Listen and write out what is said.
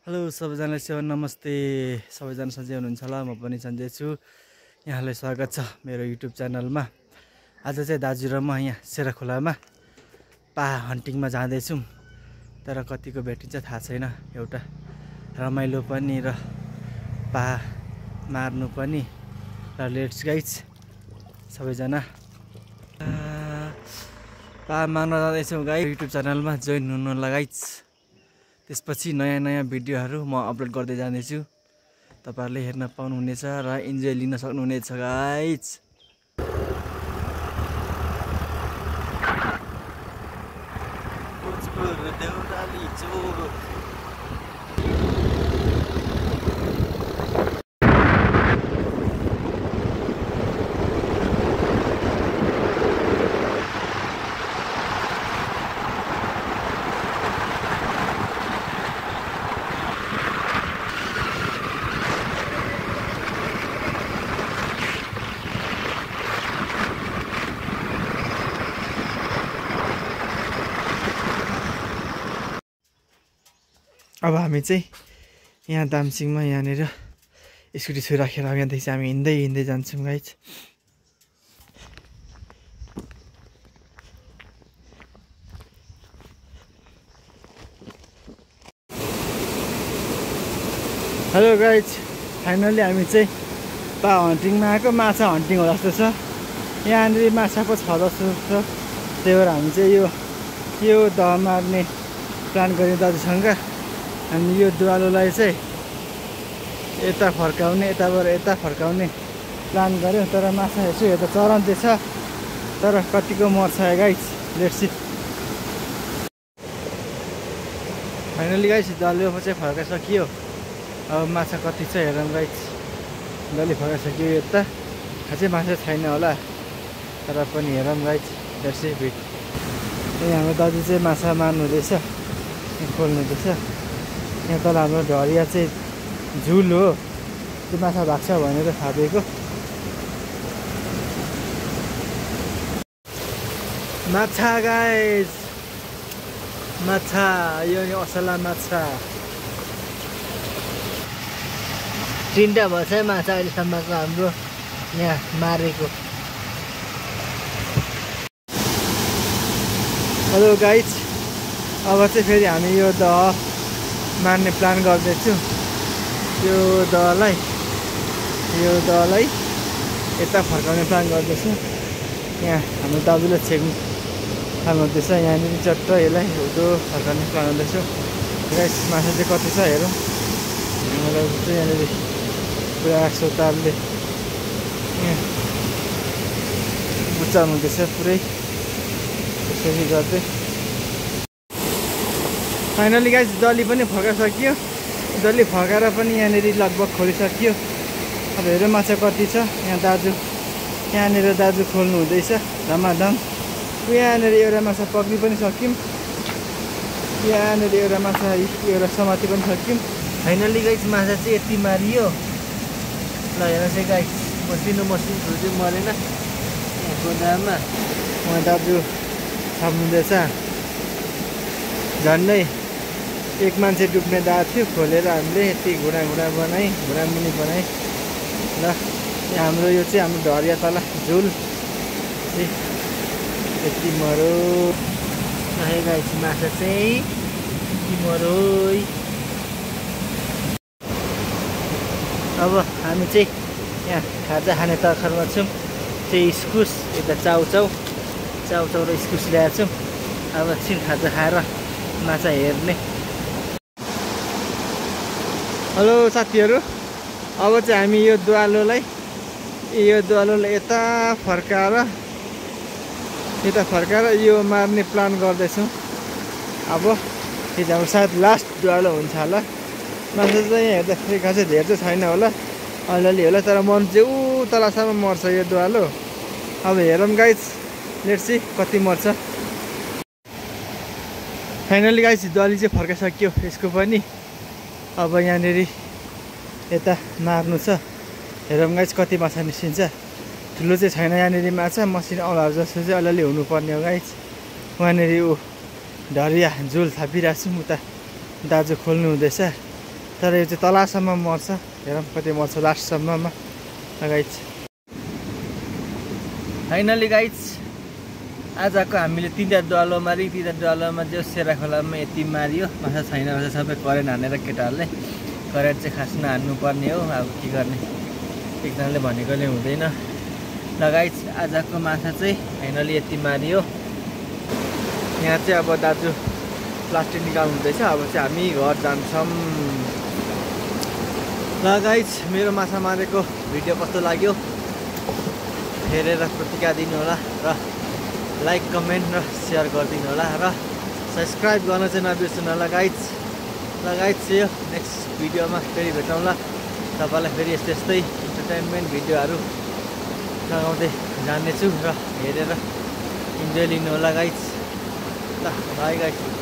Hello सबैजनालाई सेवा नमस्ते। सबैजना सन्चै हुनुहुन्छ होला, म पनि सन्चै छु। यहाँलाई स्वागत छ मेरो युट्युब च्यानलमा। आज चाहिँ दाजु र म यहाँ सेराखोलामा पाहा हन्टिङमा जाँदैछौँ। तर कतिको भेटिन्छ थाहा छैन। एउटा रमाइलो पनि र पाहा मार्नु पनि र लेट्स गाइज सबैजना पाहा मार्न जाँदैछौँ गाइज। युट्युब च्यानलमा जोइन हुनु लगाइज। त्यसपछि नयाँ भिडियोहरू म अपलोड गर्दै जानेछु। तपाईहरुले हेर्न पाउनुहुनेछ र इन्जोय लिन सक्नुहुनेछ गाइज। अब हामी चाहिँ यहाँ दामसिङमा यहाँनिर स्कुटी छोइराखेर यहाँदेखि चाहिँ हामी हिँड्दै जान्छौँ गाइज। हेलो गाइज, फाइनली हामी चाहिँ पाहा हन्टिङमा आएको। माछा हन्टिङ होला जस्तो छ। यहाँनिर माछा पो छ जस्तो छ। त्यही भएर हामी चाहिँ यो दह मार्ने प्लान गर्ने दाजुसँग हामी यो दुवालोलाई चाहिँ यता फर्काउने, यताबाट यता फर्काउने प्लान गऱ्यौँ। तर माछा यसो हेर्दा चरन्ते छ, तर कतिको मर्छ guys. Let's see. Finally guys दलियो चाहिँ फर्काइसकियो। अब माछा कति छ हेरौँ गाइज। डल्लै फर्काइसक्यो। यता अझै माछा छैन होला, तर पनि हेरौँ गाइज। लेट्स सी भिड। हाम्रो दाजु चाहिँ माछा मार्नु हुँदैछ, खोल्नु हुँदैछ। यहाँ तल हाम्रो ढडिया चाहिँ झुल हो, त्यो माछा भएको छ भनेर थापेको। माछा गाइस, माछा। यो असला माछा। तीनटा भएछ माछा अहिलेसम्मको हाम्रो यहाँ मारेको। हेलो गाइज, अब चाहिँ फेरि हामी यो दह मार्ने प्लान गर्दैछु। यो दहलाई यता फर्काउने प्लान गर्दैछु। यहाँ हाम्रो दाजुले छेक्नु प्लान गर्दैछ। यहाँनिर चट्ट यसलाई हुँदो फर्काउने प्लान गर्दैछु। गाइस माछा चाहिँ कति छ हेरौँ। हाम्रो दाजु चाहिँ यहाँनिर पुरा सोतारले यहाँ बुचाउनु हुँदैछ पुरै त्यसरी गर्दै। फाइनली गाइज डली पनि फर्काइसकियो। डल्ली फर्काएर पनि यहाँनिर लगभग खोलिसकियो। अब हेरौँ माछा कति छ। यहाँनिर दाजु खोल्नु हुँदैछ धमाधम। यहाँनिर एउटा माछा पक्रि पनि सक्यौँ। यहाँनिर एउटा माछा एउटा समाति पनि सक्यौँ। फाइनली गाइज माछा चाहिँ यति मारियो। ल हेर्नुहोस् है गाइज, मसिनो चाहिँ मरेन। यहाँ गोदाममा उहाँ दाजु थाप्नुहुँदैछ। झन्डै एक मान्छे डुब्ने दाग थियो। खोलेर हामीले यति घुँडा मुनि बनाएँ। ल हाम्रो यो चाहिँ हाम्रो ढडिया तल झुल यति मरो है गाइज। माछा चाहिँ यति मरो। अब हामी चाहिँ यहाँ खाजा खाने तर्खरमा छौँ। चाहिँ इस्कुस, यता चाउचाउ र इस्कुस ल्याएको छौँ। अब छिन खाजा खाएर माछा हेर्ने। हेलो साथीहरू, अब चाहिँ हामी यो दुवालोलाई यता फर्काएर यो मार्ने प्लान गर्दैछौँ। अब यो चाहिँ हाम्रो सायद लास्ट दुवालो हुन्छ होला। माछा चाहिँ यहाँ हेर्दाखेरि खासै धेर चाहिँ छैन होला, अलिअलि होला। तर मन चाहिँ ऊ तलसम्म मर्छ यो दुवालो। अब हेरौँ गाइज, लेट्स सी कति मर्छ। फाइनली गाइज दली चाहिँ फर्काइसक्यो यसको पनि। अब यहाँनिर यता मार्नु छ। हेरौँ गाइज कति माछा निस्किन्छ। ठुलो चाहिँ छैन यहाँनिर माछा। मसिनो औलाहरू जस्तो चाहिँ अलिअलि हुनुपर्ने हो गाइज। वहाँनिर ऊ ढडिया झुल थापिरहेको छु। उता दाजु खोल्नु हुँदैछ। तर यो चाहिँ तलसम्म मर्छ। हेरौँ कति मर्छ लास्टसम्ममा गाइज। फाइनली गाइज आजको हामीले 3टा डुवालो मार्यौँ। 3टा डुवालोमा जो सेरा खोलामा यति मारियो। माछा छैन रहेछ, सबै करेन्ट हानेर केटाहरूले। करेन्ट चाहिँ खास नहान्नुपर्ने हो, अब के गर्ने, एकजनाले भनेकोले हुँदैन। ल गाइज आजको माछा चाहिँ फाइनली यति मारियो। यहाँ चाहिँ अब दाजु प्लास्टिक निकाल्नु हुँदैछ। अब चाहिँ हामी घर जान्छौँ। ल गाइज मेरो माछा मारेको भिडियो कस्तो लाग्यो हेरेर प्रतिक्रिया दिनु होला र लाइक कमेन्ट र सेयर गरिदिनु होला र सब्सक्राइब गर्न चाहिँ नबिर्सनु होला गाइज। ल गाइज यो नेक्स्ट भिडियोमा फेरि भेटौँला। तपाईँलाई फेरि यस्तै इन्टरटेनमेन्ट भिडियोहरू लगाउँदै जानेछु र हेरेर इन्जोय लिनु होला गाइज। ल बाई गाइज।